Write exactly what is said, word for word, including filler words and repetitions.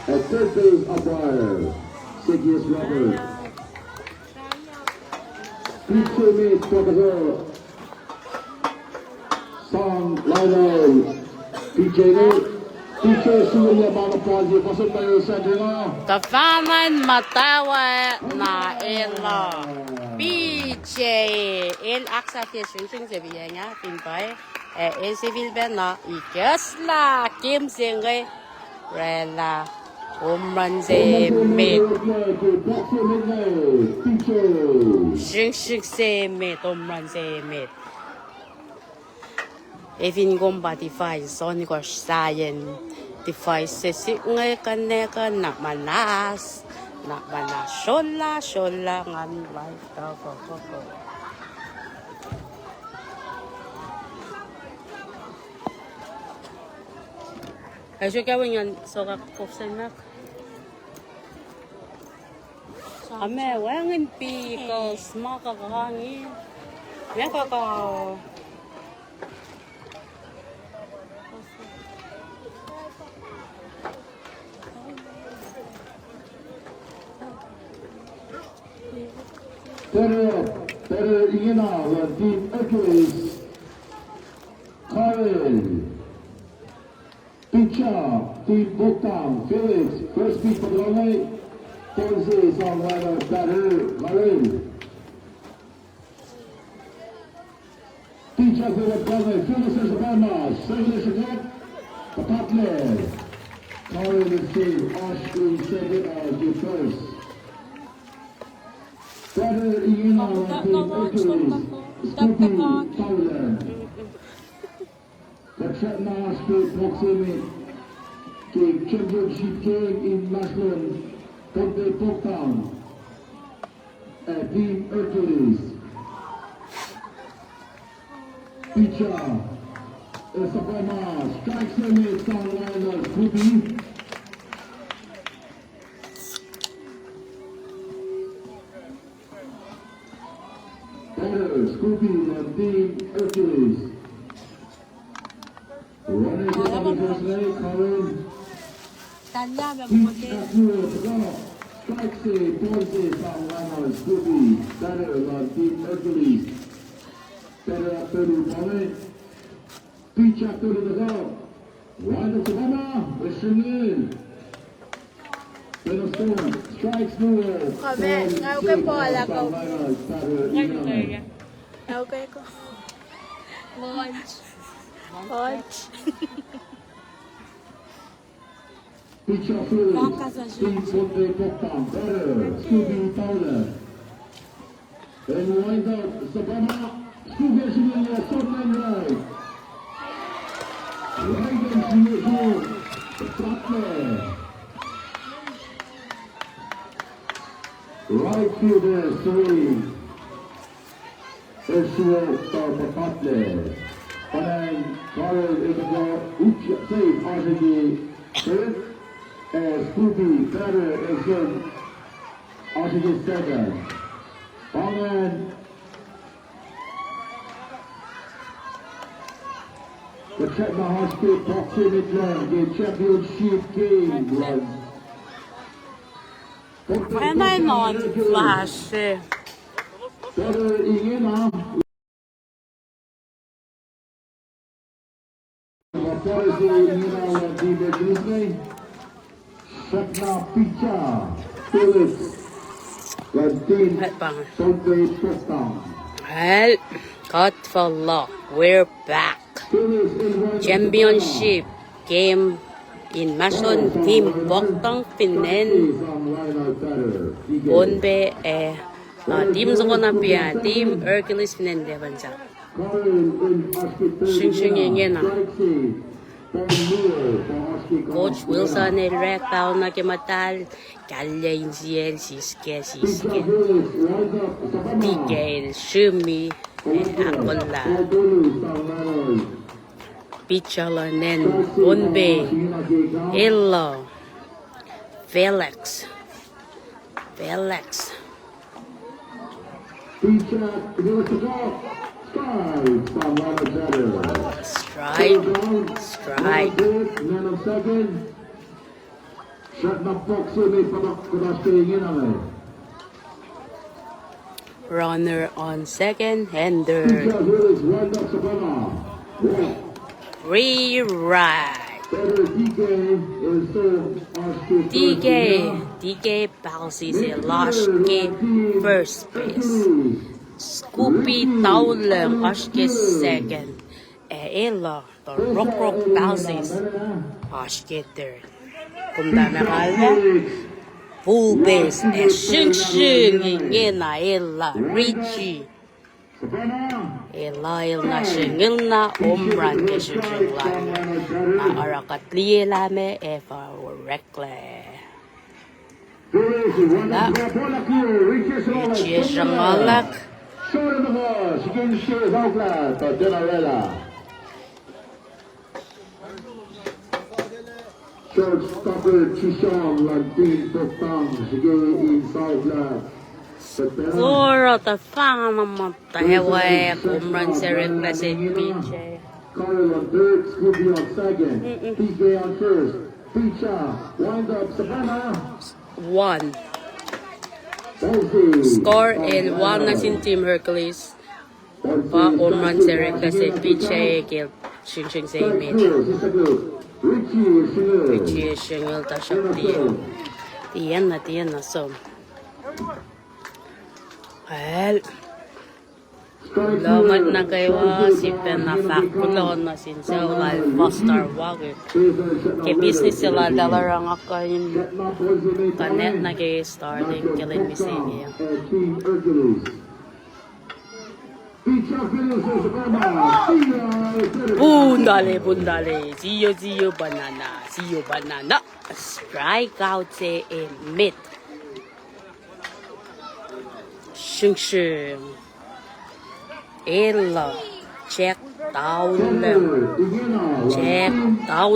At third base umpire, Zacchaeus Robert. Pitcher mate, Professor Sang Lainel. Pitcher, pitcher, Sulia Mama Ponzi, Pastor Mayor Sandringa. Tafanan matawa na ela. Pitcher, el aksa ke sring sring se bianga, fin pai. Eh, el sifilpacna ikeslah game se inge, oraclah home run se met. Sring sring se met, home run se met. Efin kom pa device, Sonic or Science device se sik inge connect, na manas, na manas, shola, shola, ngan live, go, go, go, go. Aisu kawin ngan sokak kofsen mak. Ame wangin pi kos ma kakangi. Mea kaka. Batter, batter ingena luhn team Hercules, Karen. Pitcher, team Bogdan, Felix, first pitch, Bogdan, Ponzi, sang liner, batter, Karen. Pitcher, Felix, Bogdan, Felix, Bogdan, second, second, Bogdan, Karen, save, oasr in second, uh, give first. Batter ingena luhn team Hercules, Scooby Fowler. Kuht srackna oasr ke box se met ke championship game inmahsrlon Pohnpei Bogdan ac team Hercules. Pitcher, Esapama, strike se met, sang liner, Scooby. Batter, Scooby, luhn team Hercules. Runners at the first leg, Karen. Pitch at the top. Strike se, Ponzi, sang liner, Scooby. Batter, luhn team Hercules. Batter at third, Ponzi. Pitch at third, the top. Wide of the ball, Western Lane. Strikes, no. Kome, nga uke pala ko. Nga uke ko. Launch. Launch. Pitcher fields, Steve Ponte Poktan, batter, Scooby Fowler. And wind up, Sabama, Scooby Junior, short line right. Right and Junior, the top man. Right fielder, Swing. Esro Tarbakatla. Panan Karel Ekaka, Ucha, save, oasr ke third. Eh, Scooby, batter, Esro, oasr ke second. Panan kuht srackna oasr ke box se met lun ke championship game luhn Panan on flash. Well, God for luck. We're back. Championship game inmahsrlon team Poktan fin acn Pohnpei ac, uh, team soko na pia, team Hercules fin acn Lebanon. Sringsring ingena. Coach Wilson el orek pacl na ke muhtahl, kahlye insiyacl, siske, siske. Tikel, srihmi, ac ahkolah. Pitcher luhn acn Pohnpei, Elo, Felix. Felix. Strike, strike. Man on second. Shat na pok se me patak kutas ke ingena me. Runner on second and third. Rewrite. T K, T K Palsis el oasr ke first base. Scoopy Taulung oasr ke second. Ac el uh, the Rokrok Palsis, oasr ke third. Kom ta me kalmac. Full base, ac sringsring ingena el uh, Richie. El uh, el na srengel na home run ke sringsring lal. Na oruh kuht liye lah meac ac fah oreklac. Lah, Richie sruhnguhlak. Shortstopper Chisholm luhn team Poktang srihke in South Lad. Score of the final, muhta ewe home run se oreklac se P J. Carl on third, Scooby on second, P K on first, pitcher, wind up, Savannah. One. Score el one nuh sin Team Hercules. Pa home run se oreklac se P J ke sringsring se emet. Richie srengel tuhsruhk tiac. Tiacna, tiacna som. Well. Kuloh nuh kwewa, sifacna fahk kuloh nuh sin sucu lal Foster Walker ke business se lal, lal oruh nga kuh in connect nuh ke starting ke lwen mihsenge. Pundale, pundale, zero zero banana, zero banana. Strikeout se emet. Sringsring. El uh, Jack Taulung. Jack Taulung.